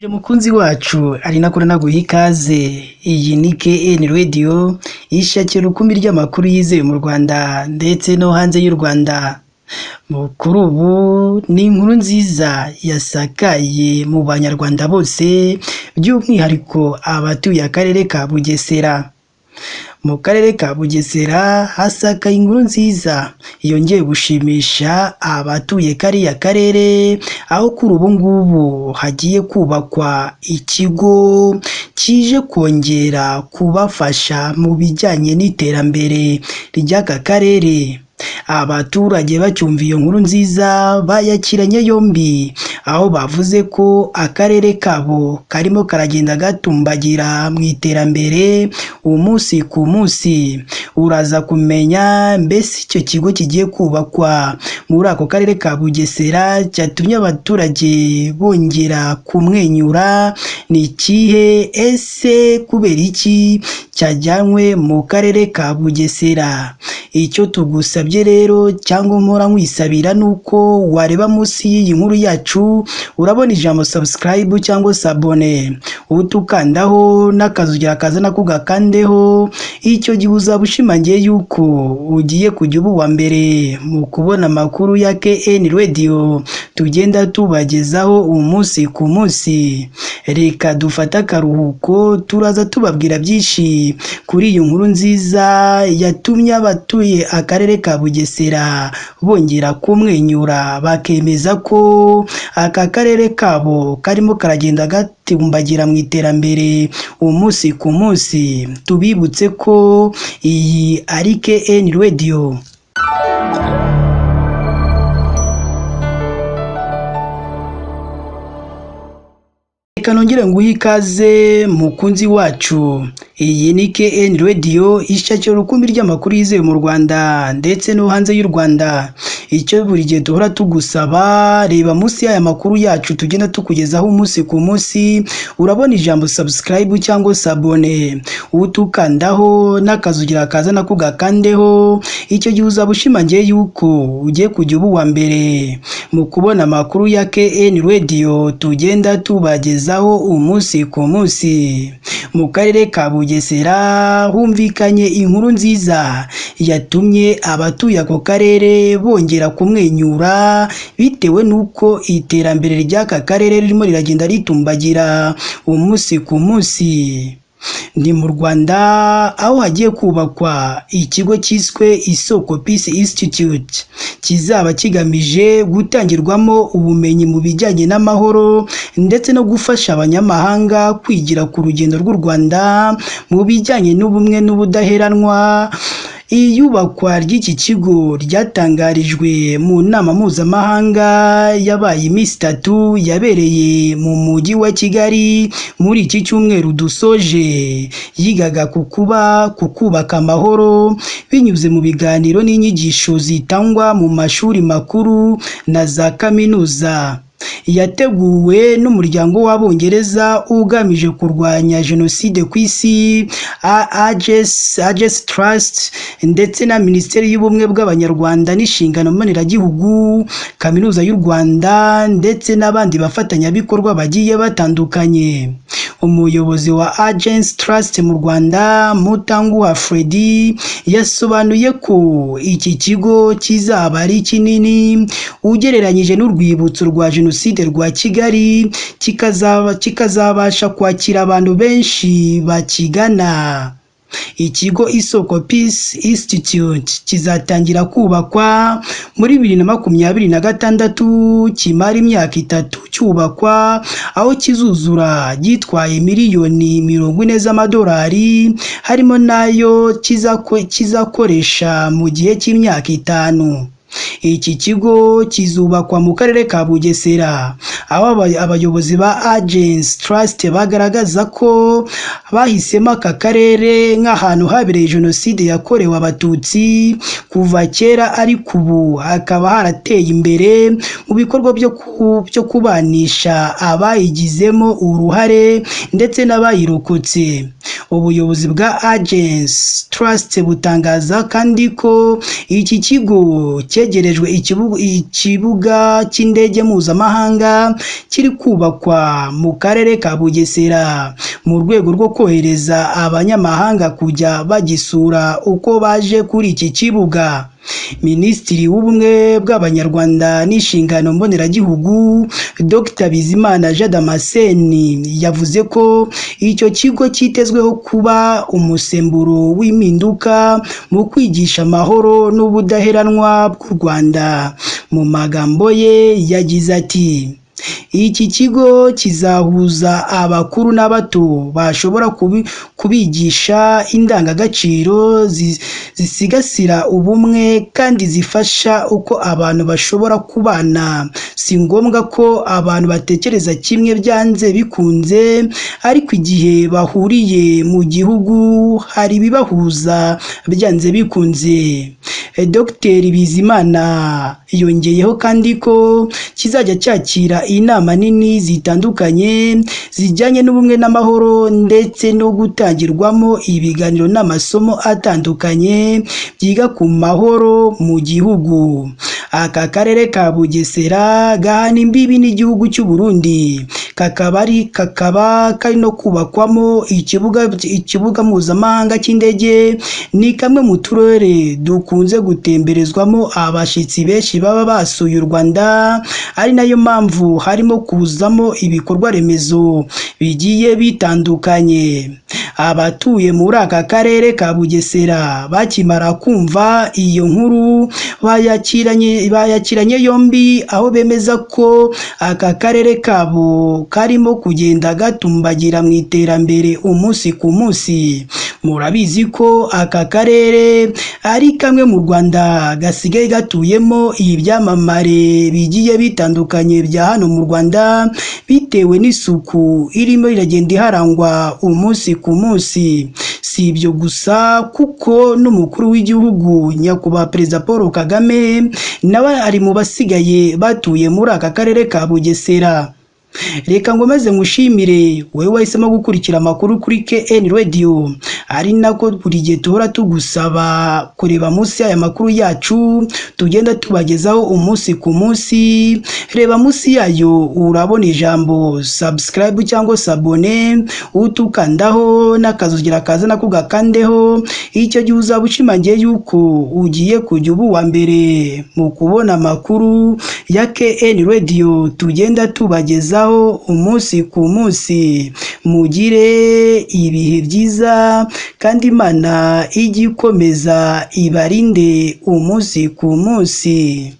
Mukunzi wacu ari nako naguha ikaze, iyi ni KN Radio ishakira rukumbi ry'amakuru yizewe mu Rwanda ndetse no hanze y'u Rwanda. Kuri ubu ni inkuru nziza yasakaye mu banyarwanda bose, by'umwihariko abatuye akarere ka Bugesera. Mu karere ka Bugesera hasakaye inkuru nziza yongeye gushimisha abatuye kariya karere, aho kuri ubu ngubu hagiye kubakwa ikigo kije kongera kubafasha mu bijyanye n'iterambere ry'aka karere. Abaturage bacyumva iyo nkuru nziza bayakiranye yombi, aho bavuze ko akarere kabo karimo karagenda gatumbagira mu iterambere umunsi ku munsi. Uraza kumenya mbese icyo kigo kigiye kubakwa muri ako karere ka Bugesera cyatumye abaturage bongera kumwenyura ni ikihe? Ese kubera iki cyajyanywe mu karere ka Bugesera? Icyo tugusabye rero cyangwa mpora nkwisabira ni uko wareba munsi y'iyi nkuru yacu, urabona ijambo subscribe cyangwa s'abonner, utukandaho n'akazogera kaza nako ugakandeho. Icyo gihe uzaba ushimangiye yuko ugiye kujya uba uwa mbere mu kubona amakuru ya KN Radio tugenda tubagezaho umunsi ku munsi. Reka dufate akaruhuko, turaza tubabwira byinshi kuri iyi nkuru nziza yatumye abatuye akarere ka Bugesera bongera kumwenyura, bakemeza ko aka karere kabo karimo karagenda gatumbagira mu iterambere umunsi ku munsi. Tubibutse ko iyi ari KN Radio. Reka nongere nguhe ikaze mukunzi wacu, iyi ni KN Radio ishakira urukumbi ry'amakuru yizewe mu Rwanda ndetse no hanze y'u Rwanda. Icyo buri gihe duhora tugusaba, reba munsi y'aya makuru yacu tugenda tukugezaho umunsi ku munsi, urabona ijambo subscribe cyangwa s'abonner, utukandaho n'akazogera kaza nako ugakandeho. Icyo gihe uzaba ushimangiye yuko ugiye kujya uba uwa mbere mu kubona amakuru ya KN Radio tugenda tubagezaho umunsi ku munsi. Mu karere ka Bugesera humvikanye inkuru nziza yatumye abatuye ako karere bongera kumwenyura, bitewe n'uko iterambere ry'aka karere ririmo riragenda ritumbagira umunsi ku munsi. Ni mu Rwanda aho hagiye kubakwa ikigo cyiswe Isoko Peace Institute, kizaba kigamije gutangirwamo ubumenyi mu bijyanye n'amahoro ndetse no gufasha abanyamahanga kwigira ku rugendo rw'u Rwanda mu bijyanye n'ubumwe n'ubudaheranwa. Iyubakwa ry'iki kigo ryatangarijwe mu nama mpuzamahanga yabaye iminsi itatu yabereye mu mujyi wa Kigali muri iki cyumweru dusoje, yigaga ku kuba ku kubaka amahoro binyuze mu biganiro n'inyigisho zitangwa mu mashuri makuru na za kaminuza. Yateguwe n'umuryango w'Abongereza ugamije kurwanya jenoside ku isi, Aegis Trust, ndetse na Minisiteri y'Ubumwe bw'Abanyarwanda n'Inshingano Mboneragihugu, Kaminuza y'u Rwanda ndetse n'abandi bafatanyabikorwa bagiye batandukanye. Umuyobozi wa Aegis Trust mu Rwanda, Mutanguha Freddy, yasobanuye ko iki kigo kizaba ari kinini ugereranyije n'urwibutso rwa jenoside rwa Kigali, kikazabasha kwakira abantu benshi bakigana. Ikigo Isoko Peace Institute kizatangira kubakwa muri 2026, kimara imyaka 3 cyubakwa, aho kizuzura gitwaye miliyoni 40 z'amadolari, harimo n'ayo kizakoresha mu gihe cy'imyaka 5. Iki kigo kizubakwa mu karere ka Bugesera, aho abayobozi ba Aegis Trust bagaragaza ko bahisemo aka karere nk'ahantu habereye jenoside yakorewe Abatutsi kuva kera, ariko ubu hakaba harateye imbere mu bikorwa byo kubanisha abayigizemo uruhare ndetse n'abayirokotse. Ubuyobozi bwa Aegis Trust butangaza kandi ko iki kigo cyegerejwe hategerejwe ikibuga cy'indege mpuzamahanga kiri kubakwa mu karere ka Bugesera mu rwego rwo kohereza abanyamahanga kujya bagisura uko baje kuri iki kibuga. Minisitiri w'Ubumwe bw'Abanyarwanda n'Inshingano Mboneragihugu, Dr Bizimana Jean Damascene, yavuze ko icyo kigo cyitezweho kuba umusemburo w'impinduka mu kwigisha amahoro n'ubudaheranwa bw'u Rwanda. Mu magambo ye yagize ati: "Iki kigo kizahuza abakuru n'abato bashobora kubigisha indangagaciro zisigasira ubumwe kandi zifasha uko abantu bashobora kubana. Si ngombwa ko abantu batekereza kimwe byanze bikunze, ariko igihe bahuriye mu gihugu hari ibibahuza byanze bikunze." Dr Bizimana yongeyeho kandi ko kizajya cyakira inama nini zitandukanye zijyanye n'ubumwe n'amahoro ndetse no gutangirwamo ibiganiro n'amasomo atandukanye byiga ku mahoro mu gihugu. Aka karere ka Bugesera gahana imbibi n'igihugu cy'u Burundi, kakaba kari no kubakwamo ikibuga mpuzamahanga cy'indege. Ni kamwe mu turere dukunze gutemberezwamo abashyitsi benshi baba basuye u Rwanda, ari nayo mpamvu harimo kuzamo ibikorwa remezo bigiye bitandukanye. Abatuye muri aka karere ka Bugesera bakimara kumva iyo nkuru bayakiranye yombi, aho bemeza ko aka karere kabo karimo kugenda gatumbagira mu iterambere umunsi ku munsi. Murabizi ko aka karere ari kamwe mu Rwanda gasigaye gatuyemo ibyamamare bigiye bitandukanye bya hano mu Rwanda, bitewe n'isuku irimo iragenda iharangwa umunsi ku munsi. Si ibyo gusa, kuko n'umukuru w'igihugu Nyakubahwa Perezida Paul Kagame nawe ari mu basigaye batuye muri aka karere ka Bugesera. Reka nkomeze ngushimire wowe wahisemo gukurikira amakuru kuri KN Radio, ari nako buri gihe tuhora tugusaba kureba munsi y'aya makuru yacu tugenda tubagezaho umunsi ku munsi. Reba munsi yayo urabona ijambo subscribe cyangwa s'abonner, utukandaho n'akazogera kaza nako gakandeho. Icyo gihe uzaba ushimangiye yuko ugiye kujya uba uwa mbere mu kubona amakuru ya KN Radio tugenda tubagezaho umunsi ku munsi. Mugire ibihe byiza kandi Imana ijye ikomeza ibarinde umunsi ku munsi.